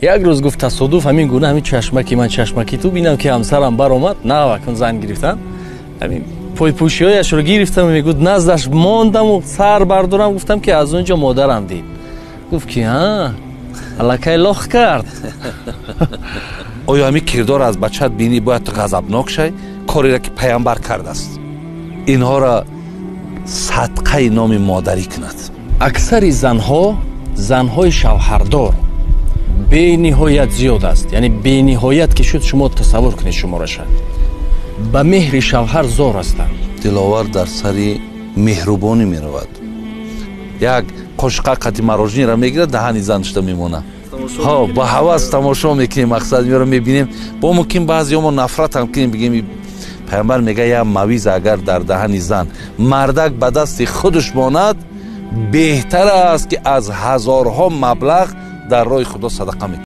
Як рӯз гуфт тасодуф ҳамин гуна ҳамин чашмаки ман чашмаки ту бинам ки ҳамсарам баромад, на акун зан гирифтан, ҳамин пойпӯшиҳояшро гирифтам, мегуфт наздаш мондаму сар бардорам, гуфтам ки аз он ҷо модарам дид. Гуфт ки ҳа, аллакай лох кард. Оё ҳамин кирдор аз бачат бинӣ бояд ту ғазабнок шай? Кореро ки паямбар кардааст, инҳоро садқаи номи модарӣ кунад. Аксари занҳо, занҳои шавҳардор бениҳоят зиёд аст, яъне бениҳоят ки шуд, шумо тасаввур кунед шумораша, ба меҳри шавҳар зор ҳастанд. Диловар дар сари меҳрубонӣ меравад, як қошиқа қати мороженое мегирад, даҳани зан шуда мемонад. Ҳо, ба ҳавас тамошо мекунем, мақсад меёрам, мебинем. Бо мумкин баъзеҳомо нафратам кунем, бигем паямбар мега як мавиз агар дар даҳани зан мардак ба дасти худаш монад, беҳтар аст ки аз ҳазорҳо маблағ дар роҳи худо садақа мекунад.